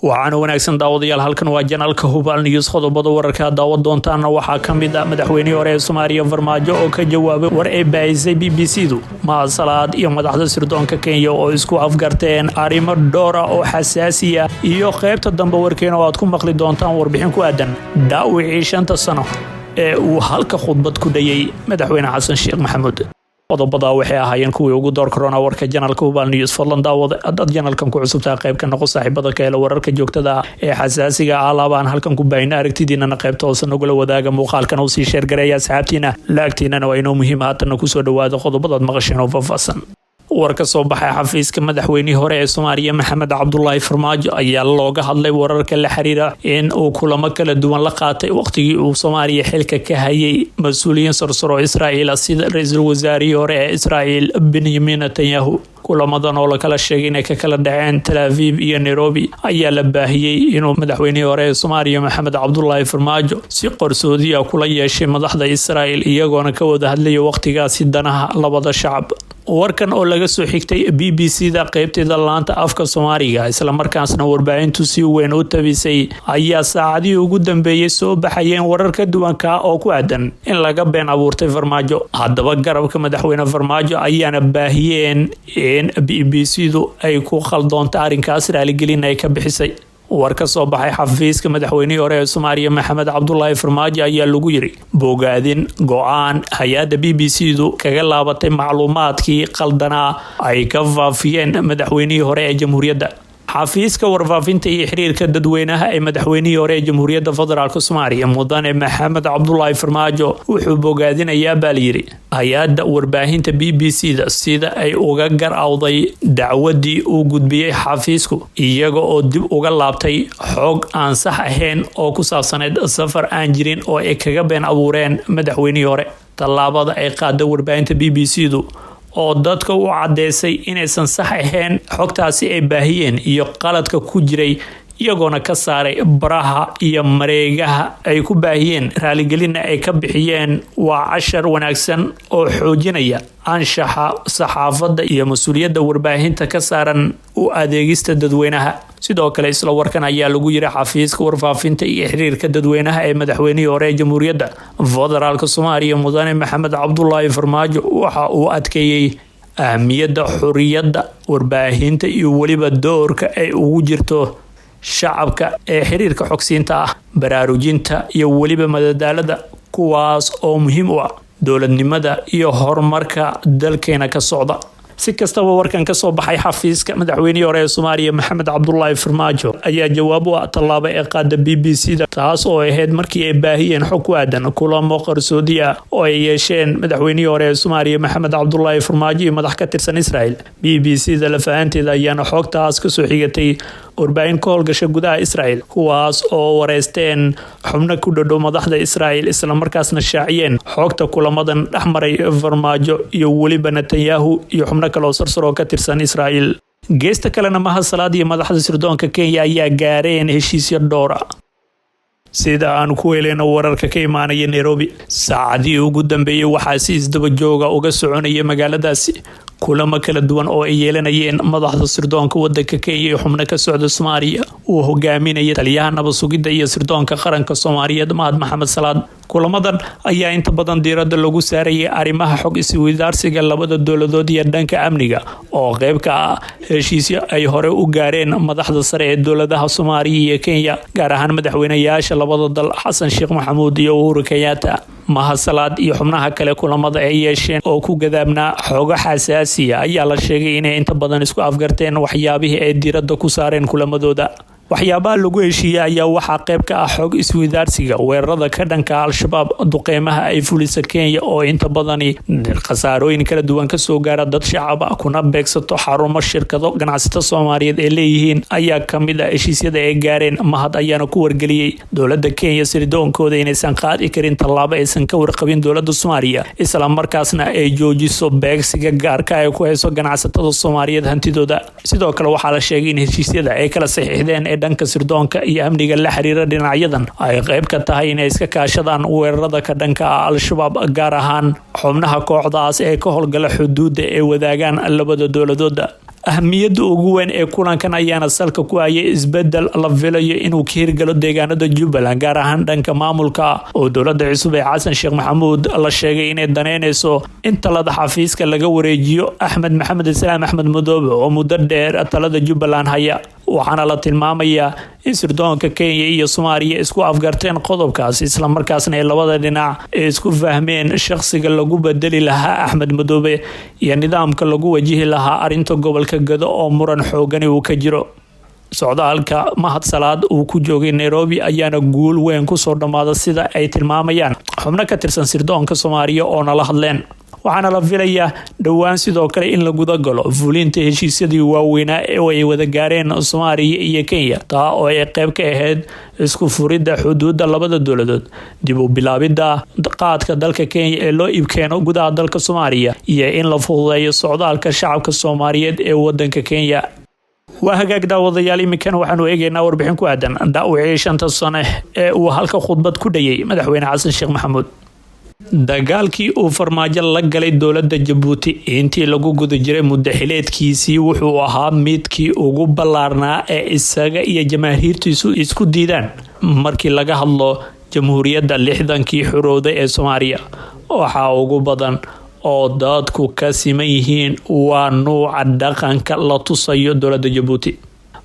Waxaana wanaagsan daawadayaal, halkan waa janalka Hubaal News. Qodobada wararka daawan doontaana waxaa ka mid ah madaxweynihii hore ee Soomaaliya Farmaajo oo ka jawaabay war ay baahisay BBC du, Mahad Salaad iyo madaxda sirdoonka Kenya oo isku afgarteen arrimo dhowra oo xasaasiya, iyo qaybta dambe warkeena oo aad ku maqli doontaan warbixin ku aadan dhaawicii 5-ta sano ee uu halka khudbad ku dhayay madaxweyne Xasan Sheekh Maxamuud. Qodobada waxay ahaayeen kuwii ugu door korona warka janalka Hubaal News. Fadlan daawada, haddaad janalkan ku cusubtaha, qayb ka noqo saaxiibada ka hela wararka joogtada ee xasaasiga ah laabaan halkan ku baahina. Aragtidiinana qaybta hoose nagula wadaaga, muuqaalkan u sii share gareeya asxaabtiina, laagtiinana waa inoo muhiim. Haatanna kusoo dhawaada qodobadaad maqasheen oo faahfaahsan. War ka soo baxay xafiiska madaxweynihii hore ee Soomaaliya Maxamed Cabdulaahi Farmaajo ayaa looga hadlay wararka la xiriira in uu kulamo kala duwan la qaatay waqtigii uu Soomaaliya xilka ka hayay mas-uuliyiin sarsaro Israa'iil, sida ra-iisul wasaarihii hore ee Israa'iil Benyamin Netanyahu. Kulamadan oo lakala sheegay inay ka kala dhaceen Tel Aviv iyo Nairobi ayaa la baahiyey inuu madaxweynihii hore ee Soomaaliya Maxamed Cabdulaahi Farmaajo si qarsoodiya kula yeeshay madaxda Israa'iil, iyagoona ka wada hadlaya waqtigaasi danaha labada shacab. Warkan oo laga soo xigtay BBC da qeybteeda laanta afka Soomaaliga, islamarkaasna warbaahintu si weyn u tabisay, ayaa saacadihii ugu dambeeyey soo baxayeen warar ka duwankaa oo ku aadan in laga been abuurtay Farmaajo. Haddaba garabka madaxweyne Farmaajo ayaana baahiyeen in BBC du ay ku khaldoonta arrinkaas, raaligelin ay ka bixisay. War ka soo baxay xafiiska madaxweynihii hore ee Soomaaliya Maxamed Cabdulaahi Farmaajo ayaa lagu yiri: "Bogaadin go-aan hay-adda BBC du kaga laabatay macluumaadkii qaldanaa ay ka faafiyeen madaxweynihii hore ee jamhuuriyadda." Xafiiska warfaafinta iyo xiriirka dadweynaha ee madaxweynihii hore ee Jamhuuriyadda Federaalk Soomaaliya mudane Maxamed Cabdulaahi Farmaajo wuxuu bogaadinayaa, baa layidhi, hay-adda warbaahinta BBC da sida ay uga gar awday dacwadii uu gudbiyey xafiisku, iyaga oo dib uga laabtay xog aan sax ahayn oo ku saabsaneyd safar aan jirin oo ay kaga been abuureen madaxweynihii hore. Tallaabada ay qaada warbaahinta BBC du oo dadka u caddeysay inaysan sax ahayn xogtaasi ay baahiyeen iyo qaladka ku jiray, iyagoona ka saaray baraha iyo mareegaha ay ku baahiyeen, raaligelinna ay ka bixiyeen, waa cashar wanaagsan oo xoojinaya anshaxa saxaafadda iyo mas-uuliyadda warbaahinta ka saaran u adeegista dadweynaha. Sidoo kale isla warkan ayaa lagu yiri: "Xafiiska warfaafinta iyo xiriirka dadweynaha ee madaxweynihii hore ee Jamhuuriyadda Federaalk Soomaaliya mudane Maxamed Cabdulaahi Farmaajo waxa uu adkeeyey ahmiyadda xuriyadda warbaahinta iyo weliba doorka ay ugu jirto shacabka ee xiriirka xogsiinta ah, baraarujinta iyo weliba madadaalada, kuwaas oo muhiim u ah dowladnimada iyo horumarka dalkeena ka socda." Si kastaba, warkan kasoo baxay xafiiska madaxweynihii hore ee Soomaaliya Maxamed Cabdulaahi Farmaajo ayaa jawaab u ah tallaabo ee qaada BBC da, taas oo ahayd markii ay baahiyeen xog ku aadan kulamo qarsoodi ah oo ay yeesheen madaxweynihii hore ee Soomaaliya Maxamed Cabdulaahi Farmaajo iyo madax ka tirsan Israel. BBC da lafahanteeda ayaana xogtaas kasoo xigatay warbaahin ka howlgasha gudaha Israel, kuwaas oo wareysteen xubno ku dhadhow madaxda Israel, islamarkaasna shaaciyeen xogta kulamadan dhexmaray Farmaajo iyo weliba Netanyahu iyo xubno kale oo sarsaroo ka tirsan Israel. Geesta kalena, Mahad Salaad iyo madaxda sirdoonka Kenya ayaa gaareen heshiisyo dhowra. Sida aan ku heleyno wararka ka imaanaya Nairobi, saacadihii ugu dambeeyey waxaa si isdaba jooga uga soconaya magaaladaasi kulamo kala duwan oo ay yeelanayeen madaxda sirdoonka wadanka Kenya iyo xubno ka socda Soomaaliya uu hogaaminaya taliyaha nabad sugidda iyo sirdoonka qaranka Soomaaliyeed Mahad Maxamed Salaad. Kulamadan ayaa inta badan diiradda lagu saarayay arrimaha xog isweydaarsiga labada dowladood iyo dhanka amniga, oo qeyb ka ah heshiisyo ay hore u gaareen madaxda sare ee dowladaha Soomaaliya iyo Kenya, gaar ahaan madaxweynayaasha labada dal Xasan Sheekh Maxamuud iyo Uhuru Kenyatta. Mahad Salaad iyo xubnaha kale kulamada ay yeesheen oo ku gadaabnaa xogo xasaasiya ayaa la sheegay inay inta badan isku afgarteen waxyaabihii ay diiradda ku saareen kulamadooda. Waxyaabaha lagu heshiiyey ayaa waxaa qayb ka ah xog isweydaarsiga, weerarada ka dhanka Al-Shabaab, duqeymaha ay fulisa Kenya oo inta badani khasaarooyin kala duwan kasoo gaara dad shacab ah kuna beegsato xarumo shirkado ganacsato Soomaaliyeed ay leeyihiin ayaa kamid ah heshiisyada ay gaareen. Mahad ayaana ku wargeliyey dowlada Kenya sirdoonkooda inaysan qaadi karin tallaabo aysan ka warqabin dowlada Soomaaliya, isla markaasna ay joojiso beegsiga gaarka ay ku hayso ganacsatada Soomaaliyeed hantidooda. Sidoo kale waxaa la sheegay in heshiisyada ay kala saxiixdeen ee ee dhanka sirdoonka iyo amniga la xiriira dhinacyadan ay qayb ka tahay inay iska kaashadaan weerarada ka dhanka ah Al-Shabaab, gaar ahaan xubnaha kooxdaas ee ka howlgala xuduudda ee wadaagaan labada dowladooda. Ahmiyadda ugu weyn ee kulankan ayaana salka ku hayay isbedel la filayo inuu ka hirgalo deegaanada Jubbaland, gaar ahaan dhanka maamulka, oo dowladda cusub ee Xasan Sheekh Maxamuud la sheegay inay daneyneyso in talada xafiiska laga wareejiyo Axmed Maxamed Islaam, Axmed Madoobe, oo muddo dheer talada Jubbaland haya. Waxaana la tilmaamayaa in sirdoonka Kenya iyo Soomaaliya isku afgarteen qodobkaas, islamarkaasna ay labada dhinac ay isku fahmeen shaqsiga lagu bedeli lahaa Axmed Madoobe iyo nidaamka lagu wajihi lahaa arrinta gobolka Gado oo muran xoogani uu ka jiro. Socdaalka Mahad Salaad uu ku joogay Nairobi ayaana guul weyn kusoo dhammaada, sida ay tilmaamayaan xubno ka tirsan sirdoonka Soomaaliya oo nala hadleen. Waxaana la filayaa dhowaan sidoo kale in la guda galo fulinta heshiisyadii waaweynaa ee ay wada gaareen Soomaaliya iyo Kenya, taa oo ay qayb ka ahayd isku furidda xuduudda labada dowladood, dib u bilaabidda qaadka dalka Kenya ee loo iibkeeno gudaha dalka Soomaaliya, iyo in la fududeeyo socdaalka shacabka Soomaaliyeed ee wadanka Kenya. Waa hagaag, daawadayaal, iminkan waxaanu eegaynaa warbixin ku aadan dhaawicii 5-ta sane ee uu halka khudbad ku dhayay Madaxweyne Xasan Sheekh Maxamuud. Dagaalkii uu Farmaajo la galay dowladda Jabuuti intii lagu guda jiray muddaxileedkiisii wuxuu ahaa midkii ugu ballaarnaa ee isaga iyo jamaahiirtiisu isku diidaan markii laga hadlo jamhuuriyadda 60-kii xorowday ee Soomaaliya. Waxaa ugu badan oo dadku ka siman yihiin waa nuuca dhaqanka la tusayo dowladda Jabuuti.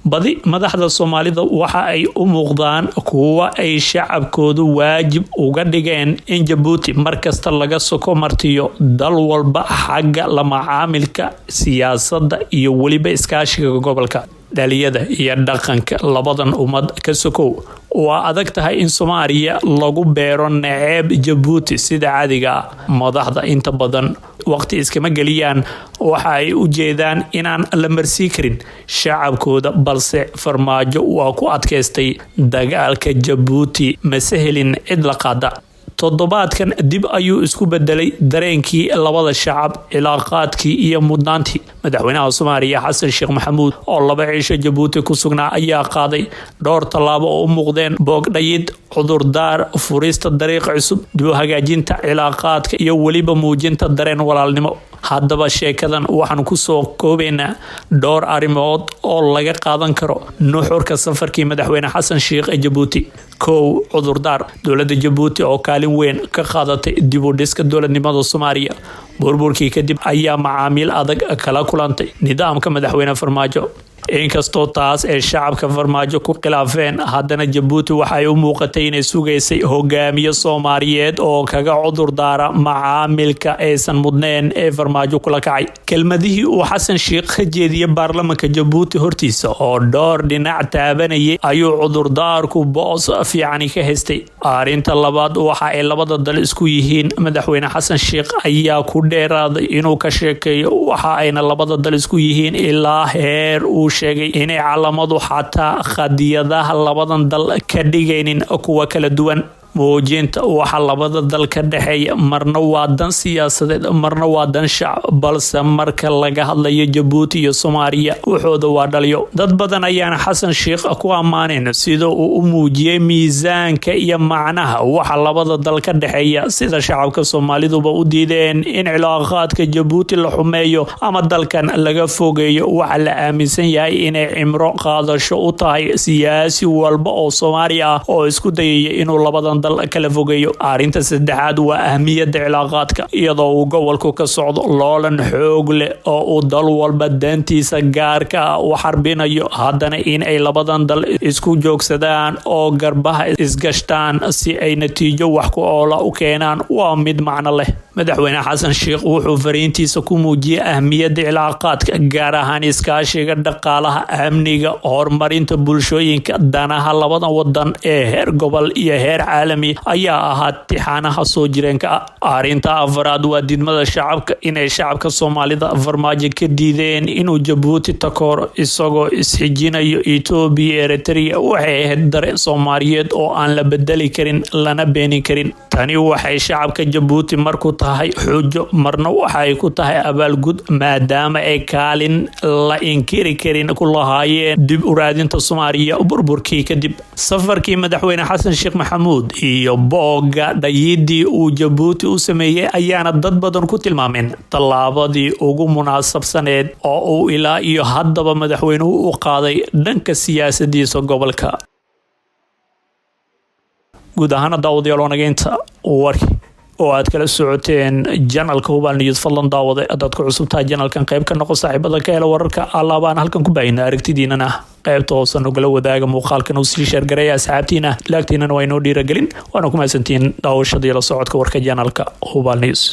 Badi madaxda Soomaalida waxa ay u muuqdaan kuwa ay shacabkoodu waajib uga dhigeen in Jabuuti markasta laga soko martiyo dal walba xagga la macaamilka siyaasadda iyo weliba iskaashiga gobolka. Dhaliyada iyo dhaqanka labadan ummad ka sokow, waa adag tahay in Soomaaliya lagu beero naceeb Jabuuti. Sida caadiga ah, madaxda inta badan waqti iskama geliyaan waxa ay u jeedaan inaan la marsii karin shacabkooda, balse Farmaajo waa ku adkaystay dagaalka Jabuuti, mase helin cid la qaada. Toddobaadkan dib ayuu isku bedelay dareenkii labada shacab, cilaaqaadkii iyo mudnaantii. Madaxweynaha Soomaaliya Xasan Sheekh Maxamuud oo 2 cisho Jabuuti ku sugnaa ayaa qaaday dhowr tallaabo oo u muuqdeen boogdhayid, cudurdaar, furista dariiq cusub, dib u hagaajinta cilaaqaadka iyo weliba muujinta dareen walaalnimo. Haddaba sheekadan waxaan kusoo koobaynaa dhowr arrimood oo laga qaadan karo nuxurka safarkii Madaxweyne Xasan Sheekh ee Jabuuti. Kow, cudurdaar. Dowladda Jabuuti oo kaalin weyn ka qaadatay dib u dhiska dowladnimada Soomaaliya burburkii kadib ayaa macaamiil adag kala kulantay nidaamka Madaxweyne Farmaajo. Inkastoo taas ay shacabka Farmaajo ku khilaafeen, haddana Jabuuti waxay u muuqatay inay sugaysay hogaamiye Soomaaliyeed oo kaga cudur daara macaamilka aysan mudneen ee Farmaajo kula kacay. Kelmadihii uu Xasan Sheikh ka jeediyey baarlamanka Jabuuti hortiisa oo dhowr dhinac taabanayay ayuu cudurdaarku boos fiicani ka haystay. Arrinta labaad, waxa ay labada dal isku yihiin. Madaxweyne Xasan Sheikh ayaa ku dheeraaday inuu ka sheekeeyo waxa ayna labada dal isku yihiin, ilaa heer uu sheegay inay calamadu xataa khadiyadaha labadan dal ka dhigaynin kuwa kala duwan. Muujinta waxa labada dal ka dhexeeya marna waa dan siyaasadeed, marna waa dan shacab, balse marka laga hadlayo Jabuuti iyo Soomaaliya, wuxooda waa dhaliyo. Dad badan ayaana Xasan Sheikh ku ammaaneyn sida uu u muujiyey miisaanka iyo macnaha waxa labada dal ka dhexeeya, sida shacabka Soomaaliduba u diideen in cilaaqaadka Jabuuti la xumeeyo ama dalkan laga fogeeyo. Waxa la aaminsan yahay inay cimro qaadasho u tahay siyaasi walba oo Soomaali ah oo isku dayaya inuu labadan dal kala fogeeyo. Arrinta saddexaad waa ahmiyadda cilaaqaadka. Iyadoo uu gobolku ka socdo loolan xoog leh oo uu dal walba dantiisa gaarka ah u xarbinayo, haddana in ay labadan dal isku joogsadaan oo garbaha isgashtaan si ay natiijo wax ku oola u keenaan waa mid macno leh. Madaxweyne Xasan Sheikh wuxuu fariintiisa ku muujiyey ahmiyadda cilaaqaadka, gaar ahaan iskaashiga dhaqaalaha, amniga, horumarinta bulshooyinka. Danaha labada wadan ee heer gobol iyo heer caalami ayaa ahaa tixaanaha soo jireenka ah. Arrinta afaraad waa diidmada shacabka. Inay shacabka Soomaalida Farmaajo ka diideen inuu Jabuuti takooro isagoo isxijinayo Etoobiya, Eritrea, waxay ahayd dareen Soomaaliyeed oo aan la bedeli karin lana beenin karin. Tani waxay shacabka Jabuuti marku tahay xujo, marna waxay ku tahay abaalgud, maadaama ay kaalin la inkiri karin ku lahaayeen dib u raadinta Soomaaliya burburkii kadib. Safarkii Madaxweyne Xasan Sheekh Maxamuud iyo boogga dhayidii uu Jabuuti u sameeyey ayaana dad badan ku tilmaameen tallaabadii ugu munaasabsaneed oo uu ilaa iyo haddaba madaxweynuhu u qaaday dhanka siyaasadiisa gobolka. Guud ahaana, daawadayaal, wanageynta warki oo aad kala socoteen channelka Hubaal News. Fadlan daawade, haddaad ku cusub tahay channelkan, qayb ka noqo saaxiibada ka hela wararka allaabaan halkan ku baahina. Aragtidiinana qaybta hoose nogala wadaaga. Muuqaalkan uu sii share gareeya asxaabtiina, like-tiinana waa inoo dhiiragelin. Waana ku mahadsantihiin daawashadii la socodka warka channelka Hubaal News.